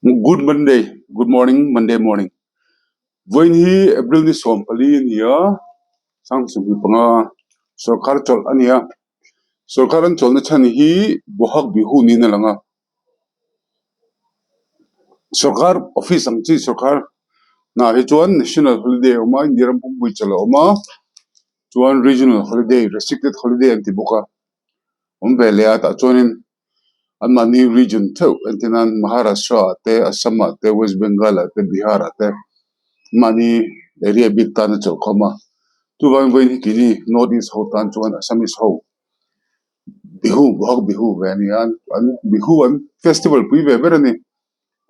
Good Monday, good morning, Monday morning. Vawiin hi April ni 14 a ni a, 2025 sorkar chawlh a ni a. Sorkar an chawlhna chhan hi Bohag Bihu niin a lang a. Sorkar office ang chi sorkar hna hi chuan national holiday a awm a, India ram pumpui chawlh a awm a, chuan regional holiday, restricted holiday an ti bawk a, awm ve leh a tah chuanin Anmahni region theuh entir nan Maharashtra ah te Assam ah te West Bengal ah te Bihar ah te mahni area bik tan a chawlh khawm a chuvangin vawiin hi keini North East ho tan chuan Assamese ho Bihu Bohag Bihu ve a ni a an Bihu an festival pui ve ber a ni.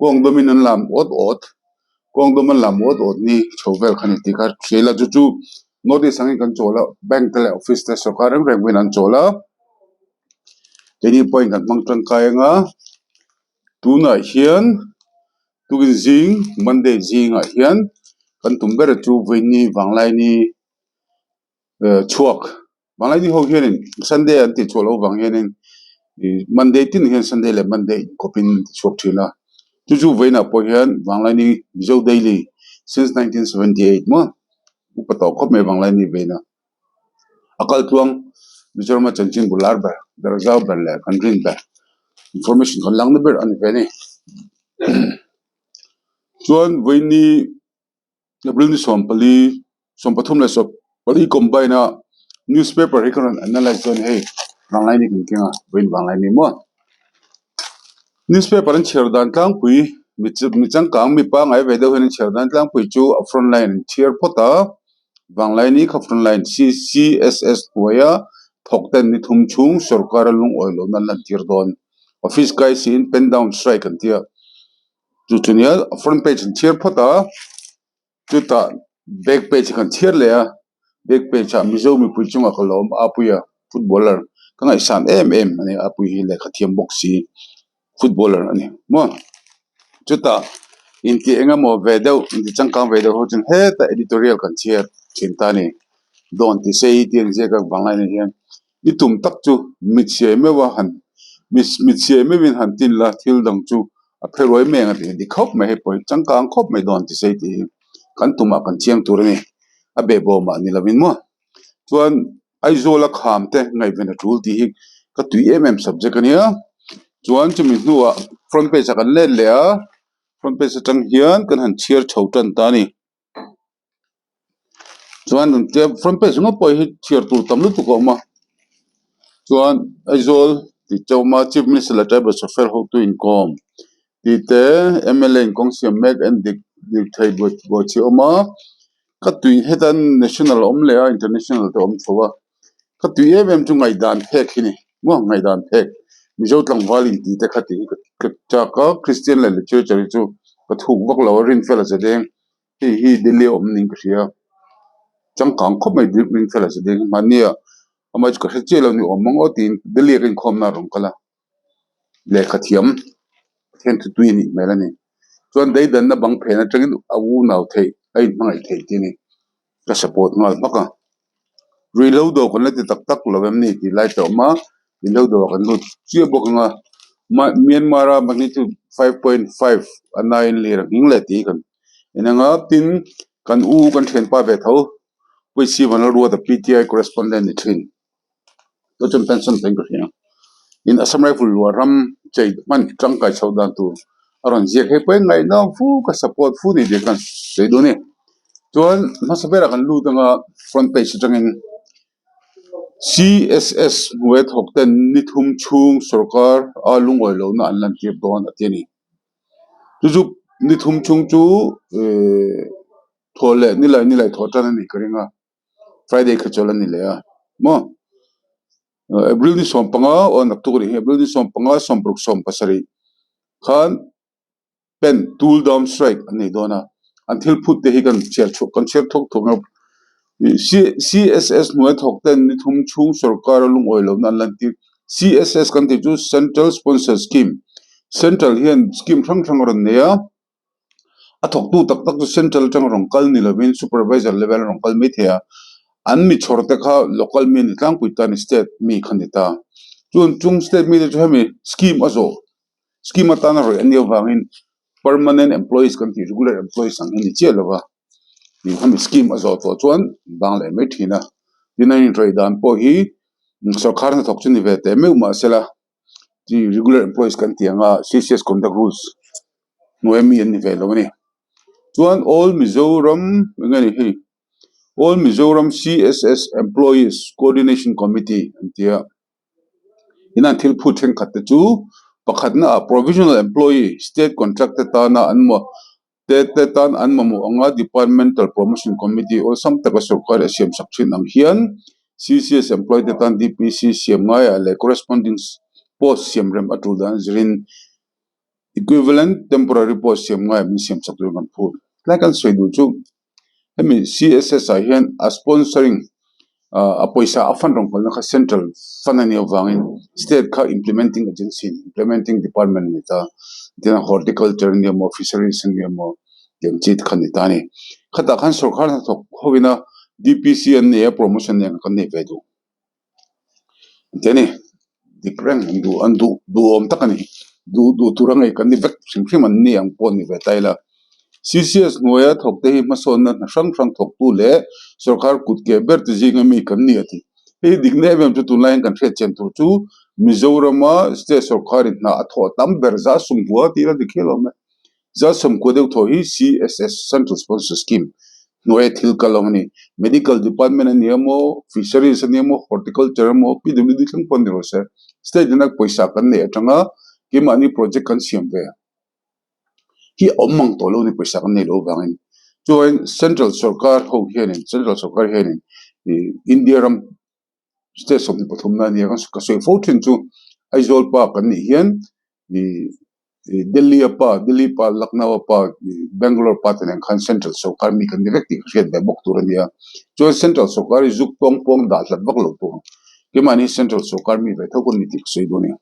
Kawng dawmin an lam awt awt kawng dawm an lam awt awt ni chho vel kha ni tih kha hria ila chu chu North East angin kan chawl a bank te leh office te sorkar reng reng pawhin an chawl a keini pawhin kan hmang tangkai anga tunah hian tukin zing Monday zingah hian kan tum ber chu vawiini vanglaini chhuak Vanglai ni ho hianin Sunday an tih chhuah loh vang hianin ih Monday tin hian Sunday leh Monday inkawpin an ti chhuak thin a chu chu vawiinah pawh hian Vanglai ni Mizo Daily since 1978 maw upa tawh khawp mai Vanglai ni vawiina a kal tluang Mizorama chanchin bul lar ber ber zau ber leh kan rin ber information kan lakna ber a ni ve a ni chuan vawiin ni. April ni 14, 33 leh 14 combine a newspaper hi ka rawn analyse dawn hei vanglai ni kan keng a vawiin vanglai ni maw newspaper an chhiar dan tlangpui mi changkang mi pangngai ve deuh hian an chhiar dan tlangpui chu a front line an chhiar phawt a vanglai ni kha front line C_C_S_S hnuaia thawk ten ni thum chhung sorkar a lungawi lohna an lantir dawn office kai siin pen down strike an tia. Chu chu nia front page an chhiar phawt a chutah back page kan chhiar leh a back page ah mizo mipui chungah ka lawm a puia footballer ka ngaihsan em em a ni a pui hi lehkha thiam bawk si footballer a ni maw chutah intih eng emaw ve deuh inti changkang ve deuh ho chuan hetah editorial kan chhiar thin ta a ni dawn ti sei tih an ziak a vanglainah hian. I tum tak chu mitchhiai meuh a han mitchhiai meuhin han tin la thil dang chu a phe ruai mai ang a ti a ni khawp mai hei pawh hi changkang khawp mai dawn ti sei tih hi kan tumah kan chiang tur a ni a behbawmah ni lovin maw chuan Aizawl a kham te ngaihven a tul tih hi ka tui em em subject a nia chuan chumi hnuah front page ah kan let leh a front page atang hian kan han chhiar chho tan ta a ni. Chuan front page ringawt pawh hi chhiar tur tam lutuk a awm a chuan Aizawl tih te a awm a chief minister leh tribal welfare hotu inkawm tih te mla in kawng siam mek en dik dik thei buai chi a awm a ka tui heta national a awm leh a international te a awm chho a ka tui em em chu ngaihdan phek hi a ni maw ngaihdan phek mizo tlangval intih te kha tih hi ka chak a christian leh literature hi chu ka thuk vak lo a rinfel a che deng. Hei hi Delhi a awm niin ka hria changkang khawp mai rinfel a che deng mahni ah amah chu ka hre chiah lo ni awm mang aw tiin Delhi ah ka inkhawmna a rawn kal a lehkha thiam Pathian thu tui a nih hmel a ni chuan deidanna bang phen atangin a unau theih a inhmangaih theih tih a ni ka support nghal hmak a ruihhlo dawr kan la ti tak tak lo em ni tih lai te a awm a ruihhlo dawr ah kan lut chiah bawk ang a Myanmar a magnitude 5.5 a nine lir a nghing leh tih hi kan en ang a tin kan u kan thianpa ve tho Puisi Vanlalruata P_T_I correspondent ni thin. Chu chuan pension peng ka hria in Assam Rifle luah ram chei hman tangkai chhoh dan tur a rawn ziak hei pawh hi ngaihnawm fu ka support fu ni tih ka sawi duh a ni chuan hmasa berah kan lut anga front page atangin C_S_S hnuai thawk ten ni thum chhung sorkar a lungawi lohna an lantir dawn a ti a ni chu chu ni thum chhung chu ehh thawh leh ni lai ni lai thawh tan a nih ka ring a. Friday kha chawl a ni leh a maw April ni 15 aw naktuk a nih hi April ni 15 60 17 khan pen tool down strike an nei dawn a an thil phut te hi kan chhiar chhuak kan chhiar thawk thawk a C_S_S hnuai thawk ten ni thum chhung sorkar a lungawi lohna an lantir C_S_S kan tih chu Central Sponsor Scheme Central hian scheme hrang hrang a rawn nei a. A thawktu tak tak chu central atanga rawn kal ni lovin supervisor level a rawn kal mai thei a, an mi chhawr te kha local mi a ni tlangpui ta a ni state mi kha a ni ta. Chuan chung state mi te chu hemi scheme a zawh scheme atana rawih an nih avangin. permanent employees kan tih regular employees ang hi a ni chiah lo va tih khami scheme a zawh tawh chuan bang leh mai thin a tin a inrawih dan pawh hi sorkar hnathawk chu ni ve teh meuh mahsela chi regular employees kan tih anga C_C_S conduct rules hnuai ami an ni ve lo a ni chuan all Mizoram eng nge ni hei all Mizoram C_S_S employees coordination committee an ti a inah thil phut thenkhat te chu pakhatna ah provisional employee state contract te tana an maw te te tan an mamawh anga departmental promotion committee awlsam taka sorkar a siam sak thin ang hian C_C_S employee te tan D_P_C siam ngaiah leh corresponding post siam rem a tul dan zirin equivalent temporary post siam ngaiah min siam sak tur kan phut. Tlai kan sawi duh chu hemi C_S_S ah hian a sponsoring ah a pawisa a fund rawn kalna kha central fund a nih avangin state kha implementing agency implementing department a ni ta tin horticulture a ni emaw fisheries a ni emaw tih ang chi te kha a ni ta a ni. Khatah khan sorkar hnathawk hovina D_P_C an nei a promotion nen kan nei ve duh. Te ni dik reng an duh an duh duhawm tak a ni duh duh tur a ngei kan ni vek hrim hrim an ni ang pawh a ni ve ta ila C_C_S hnuaia thawk te hi hmasawnna hna hrang hrang thawktu leh sorkar kut keh ber te zinga mi kan ni a ti hei dikna em em chu tunlai hian kan hriat chian tur chu Mizorama state sorkarin hna a thawh tam ber zah sumhua tih ila dik hial awm e. Zat sawmkua deuh thaw hi C_S_S, Central Sponsor Scheme, hnuaia thil kal awm a ni. Medical Department a ni emaw, Fisheries a ni emaw, Horticulture emaw, P_W_D thleng pawh a ni rawh se. State ina pawisa kan neih atanga keimahni project kan siam ve hi a awm mang tawh lo a ni pawisa kan neih loh avangin. Chuan Central Sorkar ho hianin, Central Sorkar hianin ih India ram State 23 na a nia ka sawi fo thin chu Aizawl pa kan nih hian ih ih Delhi a pa Delhi pa Lucknow a pa ih Bangalore pa te nen khan Central sorkar mi kan ni vek tih ka hriat ve bawk tur a nia chuan Central sorkar hi zuk tawng pawng dah hlat vak lo tur keimahni Central sorkar mi ve tho kan ni tih ka sawi dawn a ni.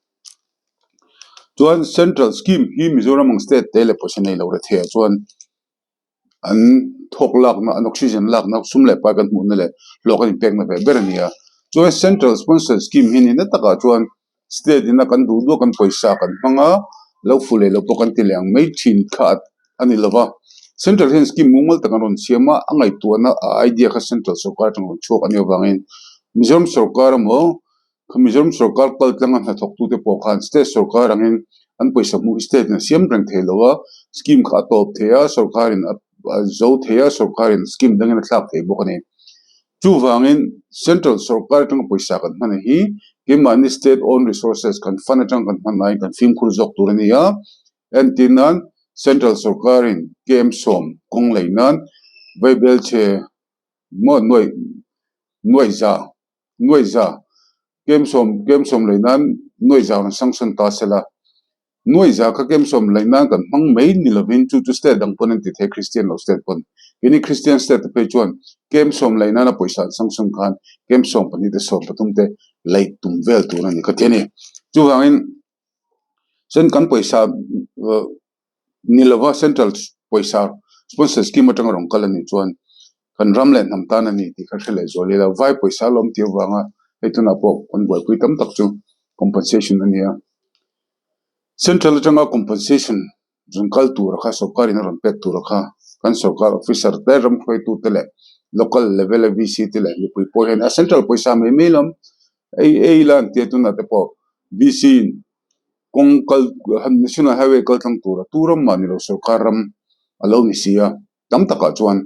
Chuan Central scheme hi Mizoram ang state te leh pawisa nei lo rethei ah chuan. An thawk lakna an oxygen lakna sum leh pai kan hmuhna leh hlawk an inpekna ve ber a ni a chuan central sponsor scheme hi nihna takah chuan state ina kan duh duh a kan pawisa kan hmang a lo fu leh lo pawh kan ti leh ang mai thin kha a ni lova central hian scheme mumal tak an rawn siam a a ngaihtuahna a idea kha central sorkar atang rawn chhuak a nih avangin Mizoram sorkar emaw Mizoram sorkar kal tlanga hnathawktute pawh khan state sorkar angin an pawisa hmuh hi state in a siam reng thei lo a, scheme kha a tawp thei a, sorkarin a zo thei a, sorkarin scheme dangin a thlak thei bawk a ni. Chuvangin central sorkar atanga pawisa kan hman hi keimahni state own resources kan fund atang kan hman laiin kan fimkhur zawk tur a ni a, entir nan central sorkarin KM sawm kawng lei nan vaibelchhe maw nuaih nuaihza Nuaihza, Kemsawm, Kemsawm lei nan Nuaihza rawn sanction ta se la. Nuaihza kha Kemsawm lei nan kan hmang mai ni lovin chu chu state dang pawn an ti thei Christian lo state pawn. Keini Christian state te phei chuan Kemsawm lei nana pawisa an sanction khan Kemsawm pahnih te sawm pathum te lei tum vel tur a ni ka ti a ni. Chuvangin chuan kan pawisa ni lova central pawisa sponsor scheme atanga rawn kal a nih chuan kan ram leh hnam tan a ni tih kha hre leh zual ila vai pawisa a lawm tih avanga hei tunah pawh kan buaipui tam tak chu compensation a ni a central atanga compensation rawn kal tur kha sorkar in a rawn pek tur kha kan sorkar officer te ram hruaitu te leh local level a V_C te leh mipui pawh hian a central pawisa mai mai lawm ei ei ila an tia tunah te pawh V_C in kawng kal national highway kal tlang tura tu ram mah ni lo sorkar ram a lo ni si a tam takah chuan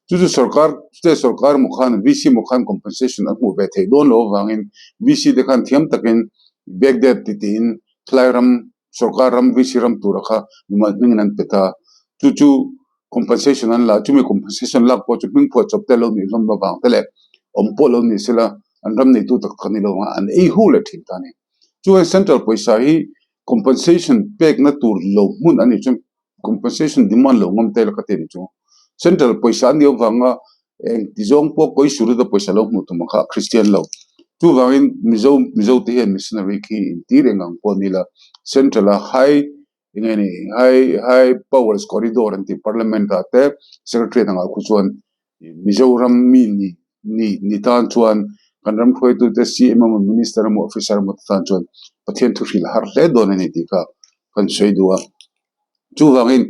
chu chu sorkar state sorkar emaw khan V_C emaw khan compensation a hmuh ve theih dawn loh avangin V_C te khan thiam takin back date ti tiin thlai ram sorkar ram V_C ram tura kha mimal hmingin an pe ta chu chu compensation an la a chumi compensation lak pawh chu hming phuah chawp te a lo nih hlawm avang te leh awm pawh a lo ni sela an ram neitu tak tak a ni lo ang a an ei hu leh thin ta a ni. Chuan central pawisa hi compensation pekna tur lo hmun a nih chuan compensation demand lo ngam tel ka ti a ni chu. Central pawisa a nih avanga eng ti zawng pawh kawi sur te pawisa lo hmuh tum ang kha a Christian lo. Chuvangin Mizo Mizo te hian missionary khi intir eng ang pawh a ni la central a high eng nge ni high high powers corridor an tih parliament ah te secretariat angah khu chuan Mizoram mi ni ni ni tan chuan kan ram hruaitute C_M emaw minister emaw officer emaw te tan chuan Pathian thu hrilh a har hle dawn a ni tih kha kan sawi duh a chuvangin.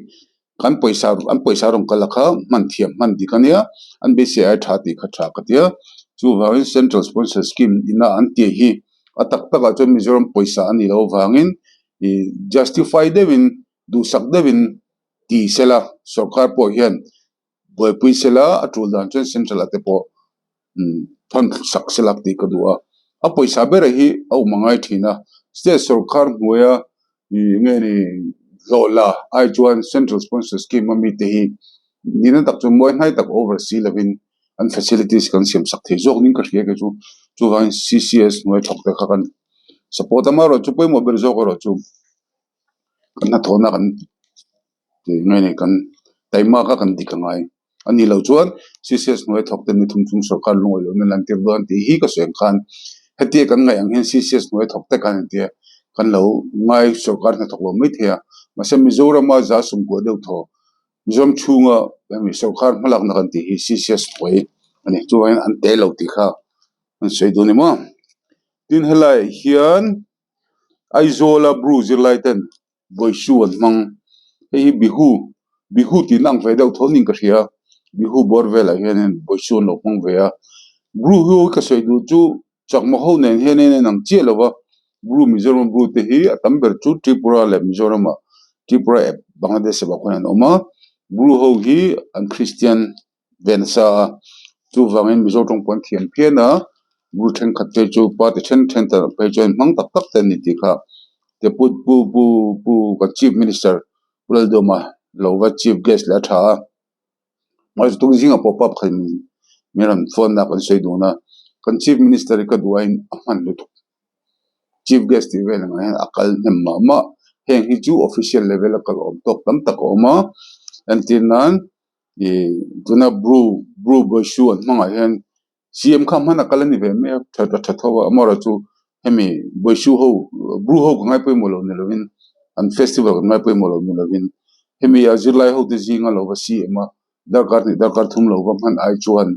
Kan pawisa an pawisa rawn kal a kha hman thiam hman dik a nia an beisei ai tha tih kha tha ka ti a chuvangin central sponsor scheme ina an tih hi a tak tak ah chuan Mizoram pawisa a nih loh avangin ih justify deuhin duhsak deuhin ti sela sorkar pawh hian buaipui sela a tul dan chuan central ah te pawh thawn sak sela tih ka duh a a pawisa ber hi a awm a ngai thin a state sorkar hnuaia ih nge ni hlawh la ai chuan central sponsor scheme a mite hi nihna tak chu mawi hnai tak over si lovin an facilities kan siam sak thei zawk ning ka hria kei chu chuvangin C_C_S hnuai thawk te kha kan support a amaherawhchu pawimawh ber zawk erawh chu kan hnathawhna kan. Tih nge ni kan taima kha kan dik angai a nih loh chuan C_C_S hnuai thawk te ni thum chung sorkar lungawi lohna lan tir dawn tih hi ka sawi ang khan hetia kan ngaih ang hian C_C_S hnuai thawk te khan entir kan lo ngai sorkar hnathawk lo mai thei a mahse Mizorama za sumkua deuh thaw Mizoram chhunga hemi sorkar hmalakna kan tih hi C_C_S hnuai a ni chuvangin an tel lo tih kha an sawi duh a ni maw tin helaiah hian Aizawla Bru zirlai ten Vawisu an hmang. Hei hi Bihu, Bihu tih na ang ve deuh tho niin ka hria. Bihu bawr velah hianin Vawisu an lo hmang ve a. Bru ho hi ka sawi duh chu Chakma ho nen hianin a inang chiah lo va. Bru Mizoram Bru te hi a tam ber chu Tripura leh Mizoramah Tripura ep Bangladesh epah khuan an awm a. Bru ho hi an Kristian ve nasa a, chuvangin Mizo tawng pawh an thiam phian a, bul thenkhat phei chu party then then te phei chuan hmang tak tak te an ni tih kha te pu pu pu pu kan chief minister Pu Lalduama lo va chief guest leh a tha a, mahse tung zingah pawh pa pakhat in min rawn phone a kan sawi dun a, kan chief minister hi ka duh aiin a hman lutuk. Chief guest tih vel ang hian a kal hnem mah mah, heng hi chu official level a kal awm tawk tam tak a awm a, entir nan Ih tuna bru bru bawisu an hmangah hian C_M kha hman a kal a ni ve mai a tha tha tho a amaherawhchu hemi bawisu ho bru ho ka ngai pawimawh lo ni lovin an festival ka ngai pawimawh lo ni lovin hemi a zirlai ho te zinga lo va C_M a darkar hnih darkar thum lo va hman ai chuan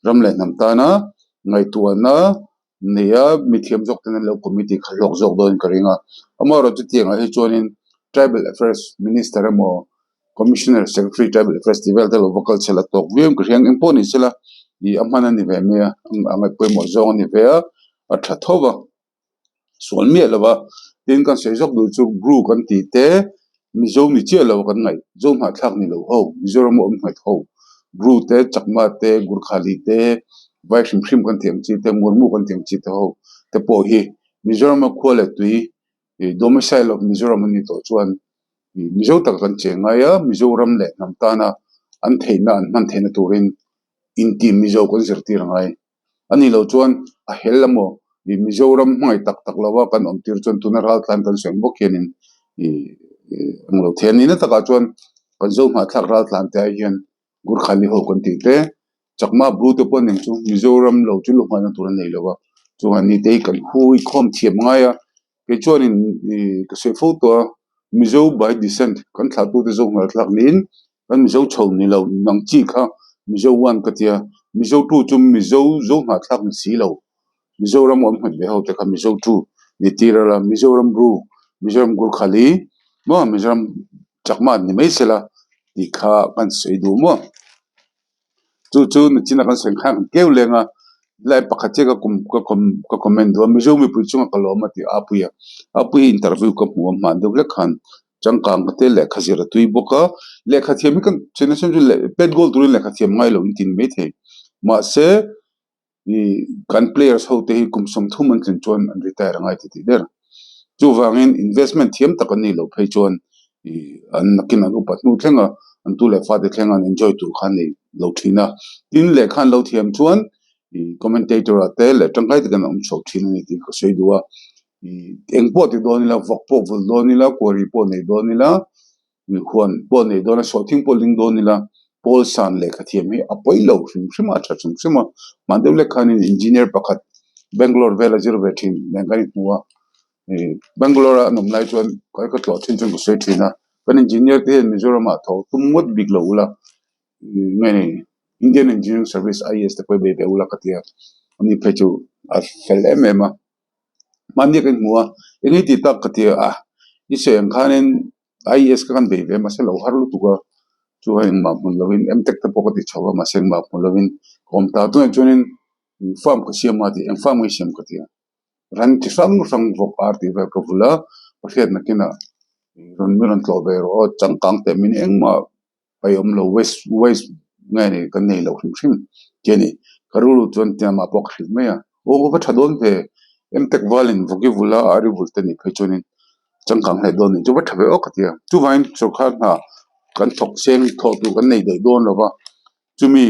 ram leh hnam tana ngaihtuahna nei a mithiam zawk ten an lo committee kha hlawk zawk dawn ka ring a amaherawh chutiangah hi chuanin tribal affairs minister emaw commissioner secretary tribal affairs tih vel te lo va kal chhel a tawk viau in ka hria ang engpawh ni sela ih a hman a ni ve mai a a ngaih pawimawh zawng a ni ve a a tha tho va sual miah lo va tin kan sawi zawk duh chu bru kan tih te Mizo ni chiah lo kan ngaih Zo hnahthlak ni lo ho Mizoram a awm nghet ho Bru te Chakma te Gurkhali te Vai hrim hrim kan tih ang chi te Murmu kan tih ang chi te ho te pawh hi Mizoram a khua leh tui ih domicile of Mizoram an ni tawh chuan ih Mizo taka kan cheng ngai a Mizoram leh hnam tana an theihna an hman theihna turin inti Mizo kan zirtir angai. A nih loh chuan a hel emaw ih Mizoram hmangaih tak tak lova kan awm tir chuan tuna raltlan kan sawi ang bawk hianin ih eng lo thei a ni na takah chuan kan zo hnahthlak raltlan te ai hian Gurkhali ho kan tih te Chakma Bru te pawh an eng chu Mizoram lo chu lu hmanna tur an nei lo va chuan ni te hi kan hui khawm thiam ngai a kei chuanin ih ka sawi fo tawh a Mizo by descent kan thlahtute zo hnahthlak niin Kan Mizo chho ni lo nang chi kha Mizo one ka tia, Mizo two chu Mizo zo hnahthlak ni si lo. Mizoram awm nghet ve ho te kha Mizo two ni tir a la, Mizoram Bru, Mizoram Gurkhali maw Mizoram Chakma ni mai se la tih kha kan sawi duh maw. Chu chu nachina kan sawi khan kan keu leng a, helai pakhat chiah ka kum ka com ka comment duh a, Mizo mipui chunga ka lawm a tih a Apuia, Apuia interview ka hmu a hman deuh hlek khan. Changkang ka te lehkha zir a tui bawk a, lehkha thiam hi kan chena chhan chu leh pet goal turin lehkha thiam ngai lo in tin mai thei. Mahse ih kan players ho te hi kum 30 an tlin chuan an retire a ngai ti tih ber. Chuvangin investment thiam tak an nih loh phei chuan ih an nakin an upat hnu thleng a, an tu leh fate thleng an enjoy tur kha an nei lo thin a. Tin lehkha an lo thiam chuan ih commentator ah te leh tangkai takin an awm chho thin a ni tih ka sawi duh a. Eng pawh ti dawn ila vawk pawh vul dawn ila kuari pawh nei dawn ila huan pawh nei dawn a sawhthing pawh ling dawn ila pawl san lehkha thiam hi a pawi lo hrim hrim a a tha hrim hrim a hman deuh lek khanin engineer pakhat Bangalore vela zir ve thin nen kan inhmu a ih Bangalore a an awm lai chuan ka ka tlawh thin chuan ka sawi thin a kan engineer te hian Mizoram ah tho tum ngawt bik lo ula nge ni Indian Engineering Service I_A_S te pawh hi bei ve ula ka ti a ani phei chu a fel em em a. Mahni ka inhmu a, eng nge tih tak ka ti a, i sawi ang khanin I_A_S ka kan bei ve mahse lo har lutuk a. Chuan engmah hmun lovin M-Tech te pawh ka ti chho a mahse engmah hmu lovin ka awm ta a tunah chuanin farm ka siam a tih eng farm nge i siam ka ti a ran chi hrang hrang vawk ar tih vel ka vul a ka hriat nakinah rawn mi rawn tlawh ve rawh aw changkang teh min engmah paih awm lo waste waste nge ni kan nei lo hrim hrim tih a ni ka rilru chuan tiamah pawh ka hrilh mai a aw va tha dawn ve M-Tech valin vawk i vul a ar i vul te nih phei chuanin changkang hleh dawn nih chu va tha ve awk a ti a chuvangin sorkar hna kan thawk seng thawh tur kan nei daih dawn lo va chumi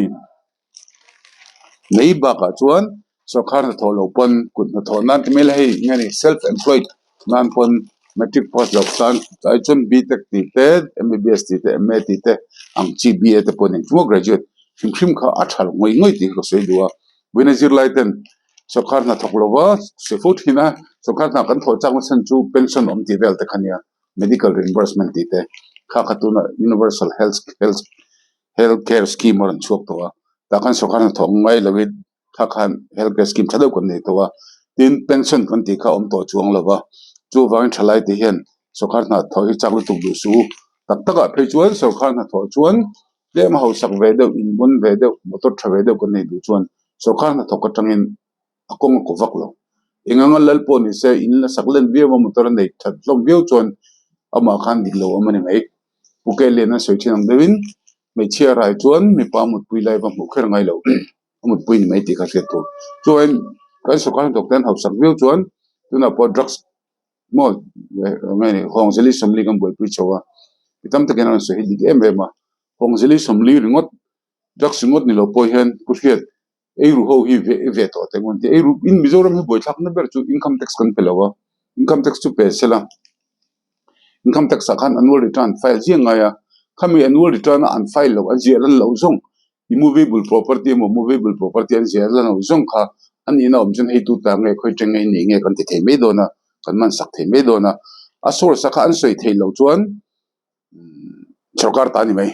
mai bakah chuan sorkar hnathawh loh pawn kut hnathawh nan ti mai ila hei eng nge ni self employed nan pawn matric pass loh tan ai chuan B tech tih te M_B_B_S tih te M_A tih te ang chi B_A te pawh nen chu graduate hrim hrim kha a tha ngawih ngawih tih ka sawi duh a vawiin a zirlai ten sorkar hnathawk lova sawi fo thin a sorkar hna kan thawh chak nachhan chu pension awm tih vel te kha nia medical reimbursement tih te kha kha tuna universal health health health care scheme a rawn chhuak tawh a tah khan sorkar hnathawh ngai lovin kha khan health care scheme tha deuh kan nei tawh a tin pension kan tih kha a awm tawh chuang lo va chuvangin thalai te hian sorkar hnathawh hi chak lutuk duh suh u tak takah phei chuan sorkar hnathawh chuan tlem a hausak ve deuh inbun ve deuh motor tha ve deuh kan nei duh chuan sorkar hnathawk atangin a kawng a kaw vak lo. Eng anga lal pawh ni se in la sak len viau a motor a nei that hlawm viau chuan amah khan dik lo awm a ni mai. Pu Ke Lian a sawi thin ang deuhin hmeichhia rai chuan mipa mutpui lai va hmuh kher ngai lo a mutpui ni mai tih kha hriat tur. Chuan kan sorkar hnathawk te an hausak viau chuan tunah pawh drugs maw nge ni Hawngzeli Sawmli kan buaipui chho a mi tam takin an rawn sawi hi dik em em a Hawngzeli Sawmli ringawt drugs ringawt ni lo pawh hian pu hriat Ei ru ho hi ve ve tawh teh ngun tih ei ru in Mizoram hi buaithlak na ber chu income tax kan pe lo a income tax chu pe sela income tax ah khan annual return file ziah ngai a khami annual return a an file loh an ziah lan loh zawng immovable property emaw movable property an ziah lan loh zawng kha a nihna awm chuan hei tu ta nge khawi teng nge i nih nge kan ti thei mai dawn a kan man sak thei mai dawn a a source a kha an sawi theih loh chuan Sorkar ta a ni mai.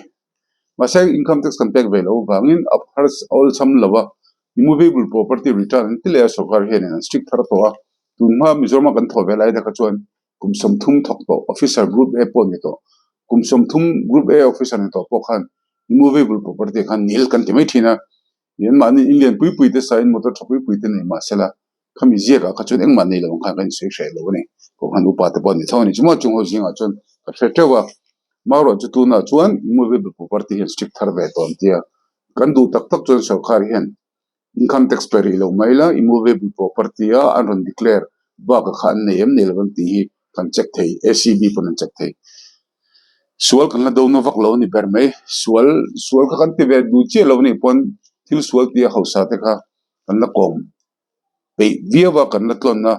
Mahse income tax kan pek ve loh avangin a phar awlsam lo a, immovable property return an ti leh a sorkar hianin an strict thar tawh a. Tunhma Mizorama kan thawh ve lai te kha chuan kum 30 thawk tawh officer group A pawh ni tawh, kum 30 group A officer ni tawh pawh khan immovable property khan nil kan ti mai thin a. Anmahni in lian pui pui te sain motor tha pui pui te nei mahsela Khami ziakah kha chuan engmah nei lo ang khan ka insawi hreh lo a ni. Kohhran upa te pawh an ni tho a ni. Chumah chung ho zingah chuan ka hre teuh a. Marawh chu tunah chuan immovable property hian strict thar ve tawh an ti a. Kan duh tak tak chuan sorkar hian income tax pe rih lo mai la immovable property a an rawn declare bakah kha an nei em nei lo ang tih hi kan check thei, ACB pawn an check thei. Sual kan la do na vak lo a ni ber mai. Sual sual kha kan ti ve duh chiah lo a nih pawn thil sual tia hausa te kha kan la kawm. Peih viau a kan la tlawn a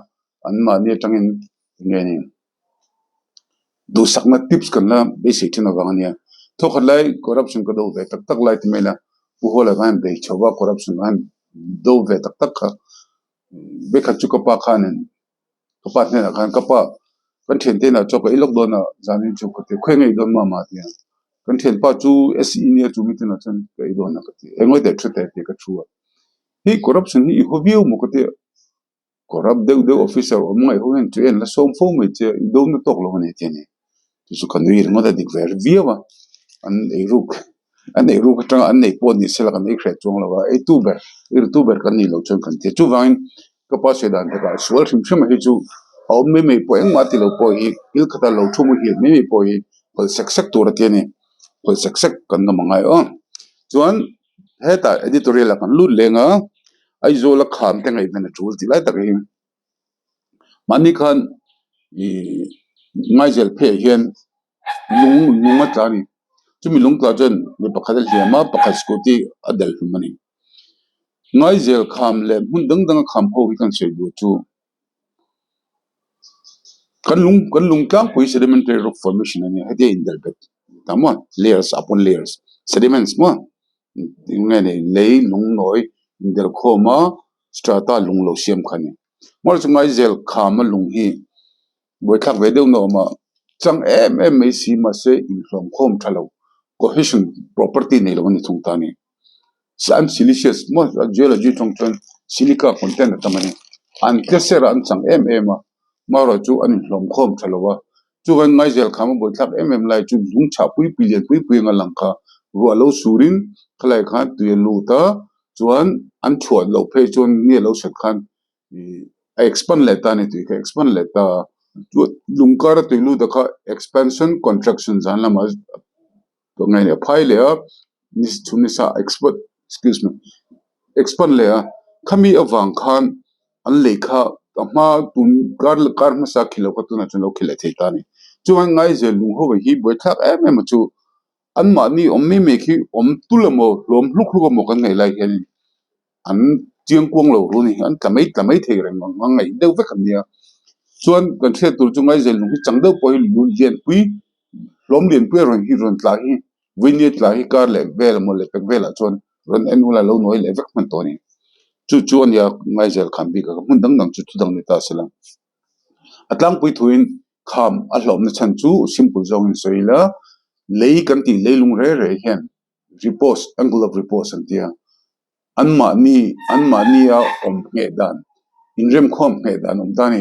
an mahni atangin nge ni duhsakna tips kan la beisei thin avang ania thawkhat lai corruption ka do ve tak tak lai ti mai ila Pu Hawla khan bei chho va corruption khan do ve tak tak kha vekhat chu ka pa khanin ka pa hnenah khan ka pa kan thiante inah chaw ka ei lawk dawn a zanin chu ka ti khawi ngei dawn mama a ti a kan thianpa chu S_E nia chu mitin ah chuan ka ei dawn a ka ti engawi teh thu teh tih ka thu a. Hei corruption hi i haw viau maw ka ti a, corrupt deuh deuh officer awm ngaih ho hian chu en la sawm fo mai che a, i do na tawk lo a ni tih a ni. Chu chu ka nui ringawt a dik ve viau a, an ei ruk an ei ruk atanga an nei pawh ni sela kan ei hreh chuang lo a, ei tu ber ei ru tu ber kan nih loh chuan kan ti a. Chuvangin ka pa sawi dan takah sual hrim hrim a hi chu a awm mai mai pawh engmah ti lo pawh hi thil khata lo thu muhil mai mai pawh hi hawlh sek sek tur a ti a ni, hawlh sek sek kan ngam angai aw. Chuan. Hetah editorial ah kan lut leng a, Aizawl a kham te ngaihven a tul tih lai tak hi mahni khan ihh Ngaizel pheiah hian lung lung a tla a ni. Chumi lung tla chuan mi pakhat a hliam a, pakhat scooty a delh hlum a ni. Ngaizel kham leh hmun dang dang a kham ho hi kan sawi duh chu kan lung kan lung tlangpui sedimentary rock formation a nia hetia indelh bet ta maw layers upon layers sediments maw eng nge ni lei lung nawi indelh khawm a strata lung lo siam kha a ni maw chu ngaizel kham a lung hi buaithlak ve deuh na awm a chang em em mai si mahse inhlawm khawm tha lo cohesion property nei lo a ni thung ta a ni. An silicious maw geology tawng chuan silica content a tam a ni. An tle ser a an chang em em a, marawh chu an inhlawm khawm tha lo a. Chuan Ngaizel kham a buaithlak em em lai chu lung chhah pui pui lian pui pui anga lang kha ruah lo surin khalai khan tui a lut a chuan an chhuah loh phei chuan ni a lo sat khan ih a expand leh ta a ni tui kha expand leh ta a chuan lung kara tui lut a kha expansion contraction zan lamah nge ni a phai leh a ni chhun nisa expert excuse me expand leh a khami avang khan an lei kha a hma tun kar kar hmasa khil loh kha tunah chuan lo khil leh thei ta a ni chuan Ngaizel lung ho hi buaithlak em em a chu anmahni awm mai mai khi awm tul emaw hlawm hluk hluk emaw kan ngaih lai hianin an chiang kuang lo ru a ni an tla mai tla mai thei reng ang a ngaih deuh vek an nia chuan kan hriat tur chu Ngaizel lung hi chang deuh pawh hi lianpui hlawm lianpui a rawn hi rawn tla hi Vawini tla hi kar leh vel emaw leh pek velah chuan rawn en ula lo nawi leh vek hman tawh a ni. Chu chu a nia Ngaizel kham bik a, hmun dang dang chu thu dang ni ta se la. A tlangpui thuin kham a hlawmna chhan chu simple zawngin sawi ila, lei kan tih leilung re re hian repose, angle of repose an ti a, anmahni anmahni a awm ngheh dan, inremkhawm ngheh dan awm ta a ni.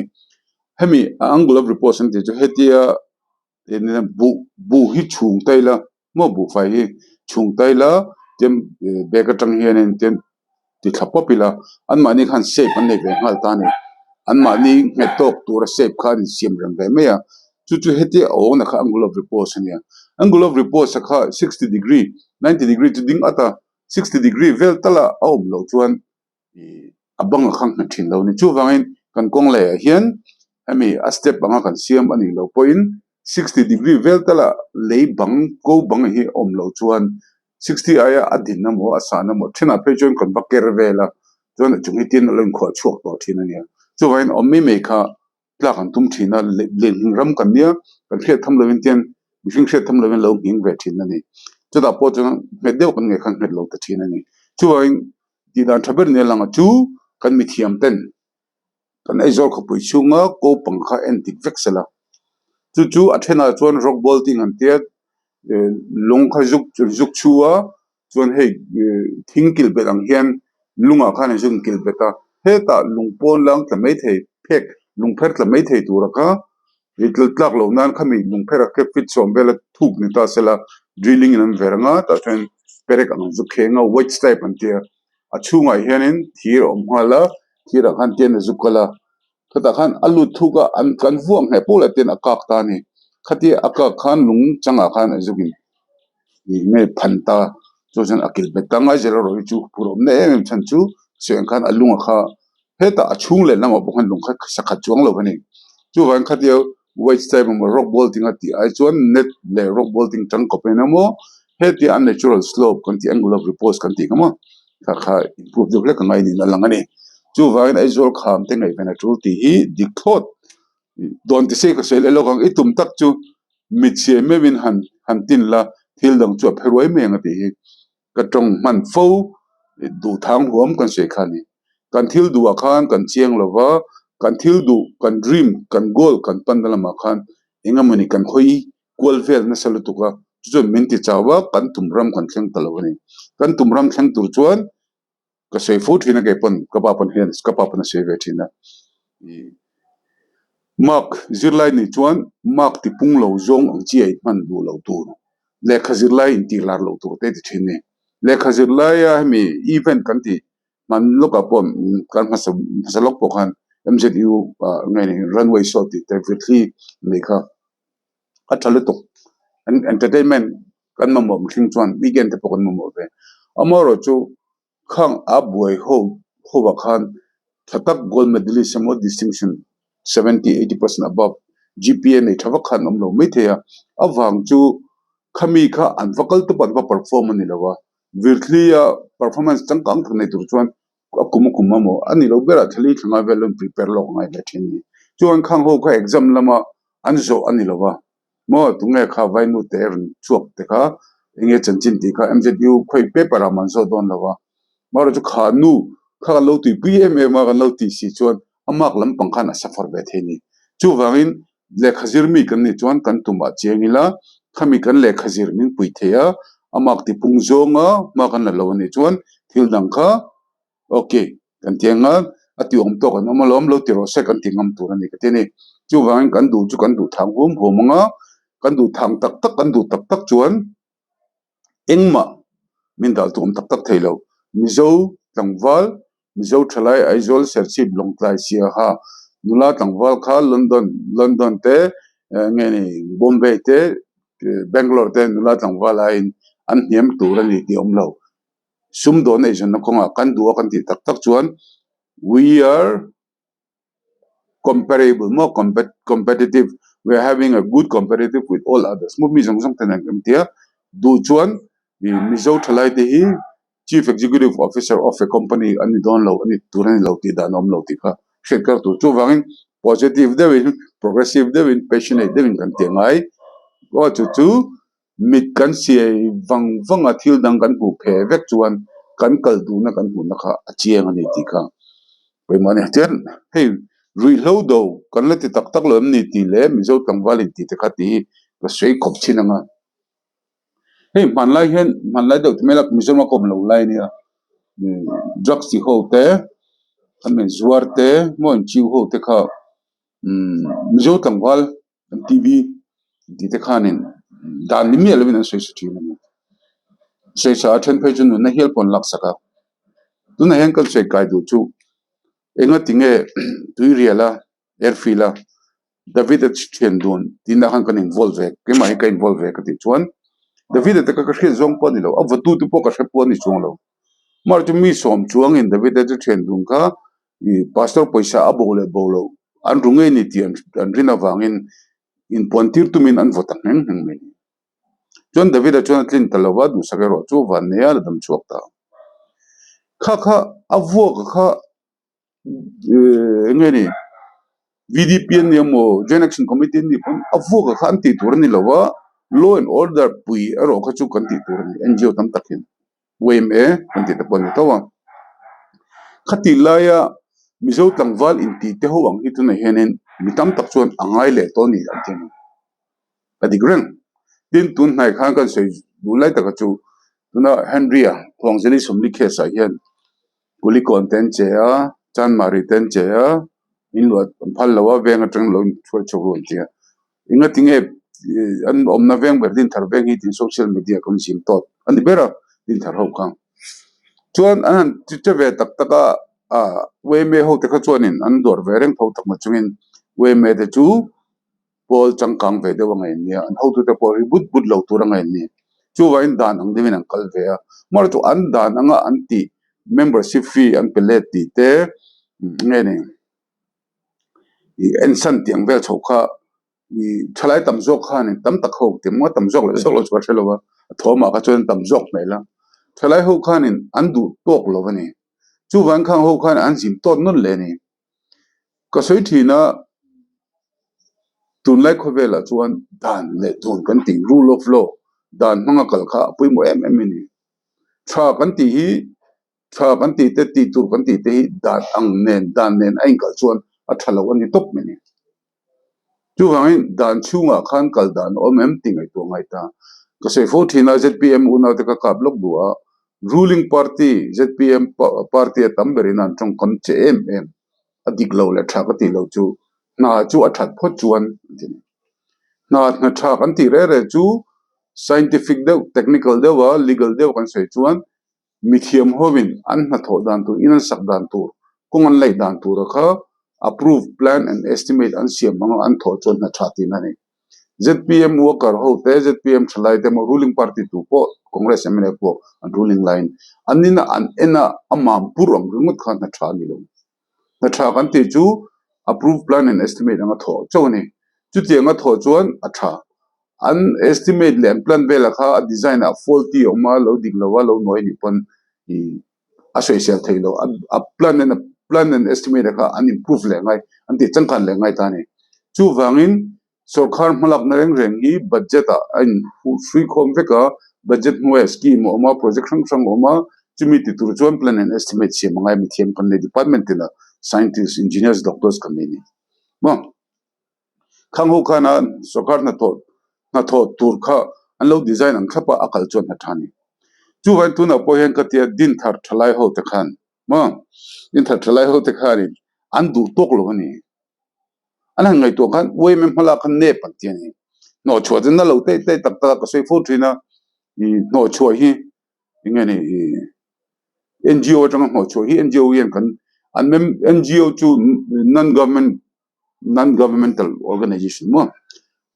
Hemi a angle of repose an tih chu hetia buh buh hi chhung ta ila maw buhfai hi chhung ta ila tin bag atang hianin tin ti thla pawp ila anmahni khan shape an nei ve nghal ta a ni anmahni nghet tawk tura shape kha an insiam rem ve mai a chu chu hetia a awna kha angle of repose a nia angle of repose a kha 60 degree 90 degree chu ding at a 60 degree vel tala a awm loh chuan ih a bang a khang nghet thin lo a ni. Chuvangin kan kawng leh ah hian hemi a step anga kan siam a nih loh pawhin 60 degree vel tala lei bang ko bang hi a awm loh chuan 60 aia a din emaw a san emaw thenah phei chuan kan va ker vel a chuan a chung hi tin a lo inkhuah chhuak tawh thin a nia. Chuvangin awm mai mai kha tlak an tum thin a, lenghing ram kan nia, kan hriat tham lovin tian mihring hriat tham lovin lo nghing ve thin a ni. Chutah pawh chuan nghet deuh kan ngei khan nghet lo ta thin a ni. Chuvangin tih dan tha ber nia lang a chu kan mithiam ten kan Aizawl khawpui chhunga ko pang kha en dik vek sela. Chu chu a thenah chuan rock bolting an tia lung kha zuk zuk chhu a chuan hei thing kilh bet ang hian lungah khan an zun kilh bet a, hetah lung pawn lang tla mai thei phek lung pher tla mai thei tura kha ri tlal tlak loh nan khami lung pher a kep fit sawm vela thuk ni ta sela drilling in an ver anga tah chuan perek ang zu kheng a wedge type an tia a chhungah hianin thir a awm nghal a thir ah khan tian a zu kal a khatah khan a lut thuk a an kan vuah ngheh pawh lah ten a kak ta a ni khatia a kak khan lung changah khan a zuk in ih nge phan ta chu chuan a kilh bet ta ngai zel erawh hi chu phur awm na em em chhan chu sawi ang khan a lung a kha hetah a chhung leh lamah pawh khan lung kha sakhat chuang lo a ni chuvangin khatia wedge type emaw rock bolting a tih ai chuan net leh rock bolting tangkawp en emaw hetia a natural slope kan tih angle of repose kan tih kha maw kha kha improve deuh hlek a ngai niin a lang a ni. Chuvangin Aizawl kham te ngaihven a tul tih hi dik thlawt dawn ti se ka sawi leh lawk ang. I tum tak chu mitchhiah meuhin han han tin la thil dang chu a phe ruai mai ang a tih hi ka tawng hman fo duhthang huam kan sawi kha a ni. Kan thil duhah khan kan chiang lo va, kan thil duh kan dream kan goal kan panna lamah khan eng emawni kan hawi kual vel nasa lutuk a, chu chuan min ti chau a, kan tum ram kan thleng ta lo a ni. Kan tum ram thleng tur chuan ka sawi fo thin a kei pawn ka pa pawn hian ka pa pawn a sawi ve thin a. Ih mark zirlai nih chuan mark ti pung lo zawng ang chi a inhman duh lo tur, lehkha zirlai intih lar loh tur te ti thin a ni. Lehkha zirlaia hemi event kan tih hman lawkah pawh kan hmasa hmasa lawk pawh khan M_Z_U ah nge ni runway show tih te virthli nei kha. A tha lutuk entertainment kan mamawh mihring chuan weekend te pawh kan mamawh ve. Amaherawhchu khang a buai ho ho ah khan tha tak gold medalist emaw distinction 70, 80 percent above G_P_A nei tha vak khan an awm lo maithei a. Avang chu khami kha an va kal tawp a an va perform a ni lo a. Virthli-a performance changkang tak nei tur chuan a kum a kum emaw a ni lo berah thli thla ngai vel an prepare lawk ngai ve thin a ni. Chuan khang ho kha exam lama an zawh a ni lo va, maw tunge kha vainu te rawn chhuak te kha enge chanchin tih kha M_Z_U khawi paper ah man zawh dawn lo va, marawh chu kha nu kha kan lo tuipui em em a kan lo tih si chuan a mark lampang khan a suffer ve thei a ni. Chuvangin lehkha zir mi kan nih chuan kan tumah chiang ila khami kan lehkha zir min pui thei a, a mark tipung zawnga hma kan la lo a nih chuan thil dang kha ok kan ti ang a, a ti awm tawk an awm alawm lo ti rawh se kan ti ngam tur a ni ka ti a ni. Chuvangin kan duh chu kan duh thang huam huam ang a, kan duh thang tak tak kan duh tak tak chuan engmah min dal tu awm tak tak thei lo. Mizo tlangval, Mizo thalai Aizawl Serchhip Lawngtlai Siaha nula tlangval kha London London te nge ni Bombay te Bangalore te nula tlangval aiin an hniam tur a ni tih a awm lo. Sumdawn eizawnna kawngah kan duh a kan tih tak tak chuan we are comparable maw competitive we are having a good competitive with all others maw mi zawng zawng ten an awm tia duh chuan ih Mizo thalai te hi chief executive officer of a company an ni dawn lo a ni tur a ni lo tih dan a awm lo tih kha hriat kar tur chuvangin positive deuhin progressive deuhin passionate deuhin kan tih a ngai aw chu chu Mit kan siai vang vang a thil dang kan hmuh phe vek chuan kan kal duhna kan hmuhna kha a chiang a ni tih kha pawimawh a ni. Chuan hei ruihhlo do kan la ti tak tak lo em ni tih leh Mizo tlangval in tih te kha tih hi ka sawi khawp thin ang a. Hei hmanlai hian hmanlai deuh ti mai la Mizoram a kawm lo lai a nia drugs ti ho te an min zuar te maw inchiu ho te kha Mizo tlangval An TV tih te khanin dan ni miah lovin an sawi sa thin a ni. Sawi sa a then phei chu nunna hial pawh an laksak a. Tunah hian kan sawi kai duh chu enga tinge tuirial a airfield a David a thian dun tinah khan kan involve ve keimah hi ka involve ve ka tih chuan David a te kha ka hriat zawng pawh a ni lo a vawtu te pawh ka hre pawh a ni chuang lo. Amaherawhchu mi sawm chuangin David a chu thian dun kha ih pastor pawisa a bo leh bo loh an ru ngei ni tih an rin avangin inpuan tir tumin an vaw ta ngheng ngheng mai a ni. Chuan David-a chuan a tlin ta lo va, duhsak erawh chu van nei a la dam chhuak ta. Kha kha a vuak kha ih eng nge ni VDP an ni emaw Joint Action Committee an nih pawn a vuak kha an tih tur a ni lo va, law and order pui erawh kha chu kan tih tur a ni NGO tam tak hian. YMA kan tih te pawh a ni tho a. Khatih laia Mizo tlangval intih te ho ang hi tunah hianin mi tam tak chuan a ngai leh tawh a ni an ti a ni. A dik reng. Tin, tun hnai khan kan sawi duh lai taka chu tuna Henry-a Khuangzeli Sawmli case ah hian Kulikawn te an che a, Chanmari te an che a, in luah an phal lo a, veng atang lo inhruai chhuak ru an ti a. Engatinge an awmna veng ber Dinthar veng hi tiin social media kan zim tawp a ni ber a, Dinthar ho kha. Chuan an han ti che ve tak tak a, ah YMA ho te kha chuanin an dawr ve reng tho tak na chungin YMA te chu pawl changkang ve deuh a ngaih an nia, an hotute pawh ri but but lo tur a ngaih an ni. Chuvangin dan ang deuhin an kal ve a, amaherawhchu an dan anga an tih membership fee an pe let tih te nge ni. Ih ensan tih ang vel chho kha ih thalai tam zawk khanin tam tak ho ti maw tam zawk leh zawk lo chu ka hre lo a, a thawmah kha chuan tam zawk hmel a, thalai ho khanin an duh tawk lo a ni. Chuvang khang ho khan an zin tawt nawn leh a ni. Ka sawi thin a, tunlai khawvelah chuan dan leh tun kan tih rule of law dan hmanga kal kha a pawimawh em em a ni. Tha kan tih hi Tha kan tih te, tih tur kan tih te hi dan ang nen, dan nen a inkal chuan a tha lo a ni tawp mai a ni. Chuvangin dan chhungah khan kal dan a awm em tih ngaihtuah a ngai ta. Ka sawi fo thin a, zpm unaute ka kap lawk duh a, ruling party zpm party a tam berin an tawngkam che em em, a dik lo leh tha ka tih loh chu hna chu a that phawt chuan a ti ni. Hna hna tha kan tih reh reh chu scientific deuh, technical deuh a, legal deuh kan sawi chuan Mithiam hovin an hnathawh dan tur, in an sak dan tur, kawng an laih dan tura kha approve plan and estimate an siam anga an thawh chuan hna tha tihna a ni. Zpm worker ho te, zpm thalai te emaw ruling party tu pawh Congress mla pawh an ruling laiin an ina an en a, a mam pur ang ringawt kha hna tha a ni lo. Hna tha kan tih chu approve plan and estimate anga thawh chauh a ni. Chutianga thawh chuan a tha. An estimate leh an plan velah kha a design ah faulty a awm a, lo dik lo a, lo nuai nih pawn ih a sawisel thei lo. A plan and plan and estimate ah kha an improve leh ngai, an tih changkan leh ngai ta a ni. Chuvangin Sawrkhar hmalakna reng reng hi budget ah a in hrui khawm vek a, budget hnuaiah scheme a awm a, project hrang hrang a awm a, chumi ti tur chuan plan and estimate siam a ngai mithiam kan nei department tinah scientist, engineers, doctors kan nei a ni. Maw? Khang ho khana sawrkhar hnathawh hnathawh tur kha an lo design ang thlap a, a kal chuan hna tha a ni. Chuvangin tunah pawh hian ka tia Dinthar thalai ho te khan maw? Dinthar thalai ho te khanin an duh tawk lo a ni. An han ngaihtuah khan yma hmalak khan nep an ti a ni. Hnawhchhuah chu na lo teih teih tak tak a ka sawi fo thin a, ih hnawhchhuah hi eng nge ni ih NGO atanga hnawhchhuah hi NGO hian kan an mem NGO chu non government non governmental organization maw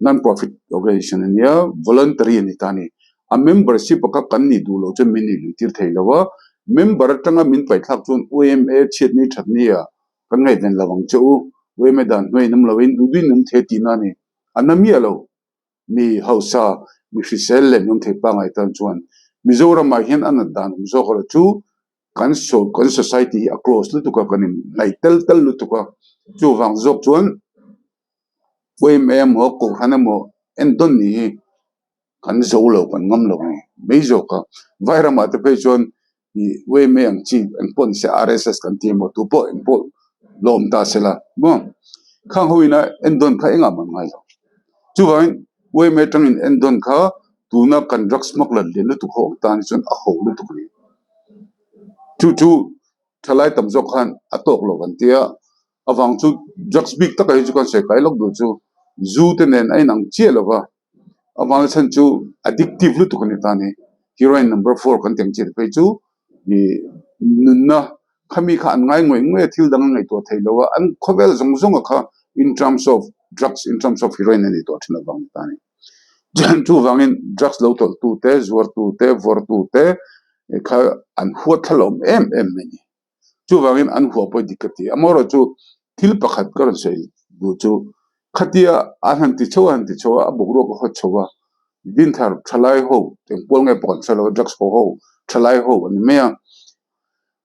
non profit organization a nia voluntary a ni ta a ni. A membership a kha kan nih duh loh chuan min nih luih tir thei lo a, member atanga min paih thlak chuan yma chhiatni thatni ah Kan ngaihven lo ang che u, yma dan hnuai in awm lo in duh duhin awm thei tihna a ni. A na miah lo. Mi hausa, mi hrisel leh mi awm thei pangngai tan chuan Mizoramah hian a nat dan awm zawk erawh chu kan kan society hi a close lutuk a, kan inhnaih tel tel lutuk a. Chuvang zawk chuan yma emaw Kohhran emaw endawn ni hi kan zo lo kan ngam lo ni mai zawk a. Vairamah te phei chuan ih yma ang chi eng pawh ni se RSS kan ti emaw tu pawh eng pawh lawm ta se la maw khang ho ina endawn kha engah mah an ngai lo. Chuvangin yma atangin endawn kha tuna kan drugs smuggler lian lutuk ho ang tan hi chuan a ho lutuk a ni. Chu chu thalai tam zawk khan a tawk lo an tia avang chu drugs bik takah hi chu kan sawi kai lawk duh chu zu te nen a inang chiah lo va. Avanga chhan chu addictive lutuk a ni ta a ni. Heroin number four kan tih ang chi te phei chu ih nunna khami kha an ngai ngawih ngawih a thil dang an ngaihtuah thei lo a, an khawvel zawng zawng a kha in terms of drugs in terms of heroin a ni tawh thin avang a ni ta a ni. Chuvangin drugs lo tawlh tu te, zuar tu te, vawr tu te kha an huat thla awm em em mai a ni. Chuvangin an huah pawh dik ka ti. Amaherawh chu thil pakhat ka rawn sawi duh chu khatia an han ti chho a han ti chho a, a boruak a hawt chho a, Dinthar thalai ho eng pawl nge pawh kan hre lo a, drugs haw ho thalai ho an ni mai a.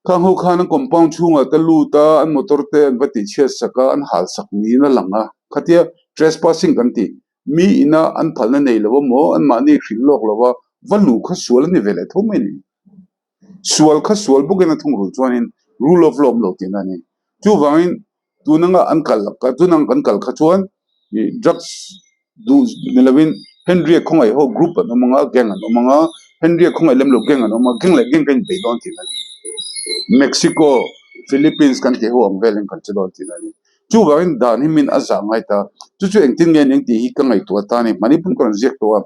Khang ho khan an compound chhungah te lut a, an motor te an va tihchhiat sak a, an hal sak niin a lang a. Khatia trespassing kan tih mi ina an phalna nei lo emaw anmahni hrilh lawk lo a, va luh kha sual a ni ve leh tho mai a ni. Sual kha sual bawkin a thungrul chuanin rule of law awm lo tihna a ni. Chuvangin tun anga an kal tun ang kan kal kha chuan ih drugs duh ni lovin Henry-a khawngaih ho group an awm anga gang an awm anga Henry-a khawngaih lem lo gang an awm a gang leh gang ka inbeih dawn tihna a ni. Mexico, Philippines kan tih ho ang velin kan che dawn tihna a ni. Chuvangin dan hi min a zah ngai ta. Chu chu engtin nge eng tih hi ka ngaihtuah ta a ni. Mahni pum ka rawn ziak tawh a.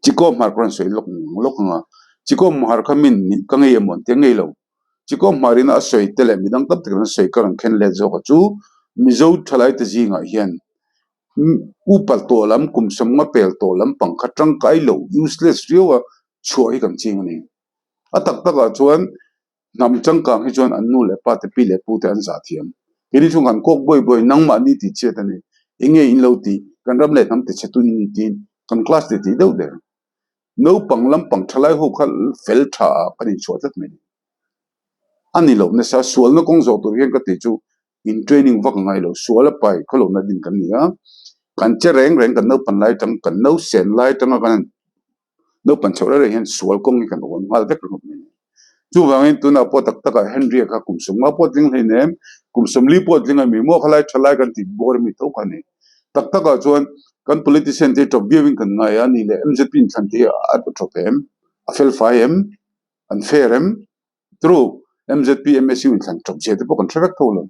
Chikaw hmar ka rawn sawi lawk lawk ang a, Chikaw hmar kha min ka ngei emaw an ti a, ngei lo. Chikaw hmar ina a sawi te leh midang tam takin an sawi ka rawn khen let zawk a chu Mizo thalai te zingah hian upa tawh lam kum sawmnga pel tawh lampang kha tangkai lo useless riau a chhuah hi kan ching a ni. A tak takah chuan Hnam changkang hi chuan an nu leh pa te pi leh pu te an zah thiam. Keini chu kan kawk buai buai nangmahni tih chhiat a ni. Enge in lo tih, kan ram leh hnam ti chhe tu in ni tiin kan class ti tih deuh der. Naupang lampang thalai ho kha fel tha ah kan inchhuah tlat mai. A ni lo nasa, sualna kawng zawh tur hian ka tih chu in training vak a ngai lo, sual a pai khawlohna din kan ni a, kan che reng reng kan naupan lai atang kan nausen lai atanga kan han Naupan chhoh reng reng hian sual kawng hi kan awn nghal vek ringawt mai a ni. Chuvangin tunah pawh tak takah Henry-a kha kum sawmnga pawh tling hlein em, kum sawmli pawh tling a mi maw khalai tha lai kan tih bawr a mi tho kha a ni. Tak takah chuan kan politician te hi tawp viauin kan ngai a, ni leh MZP inthlan te hi a tawp em, a fel fai em, an fair em? True, MZP, MSU inthlan tawp zia te pawh kan hre vek tho lo.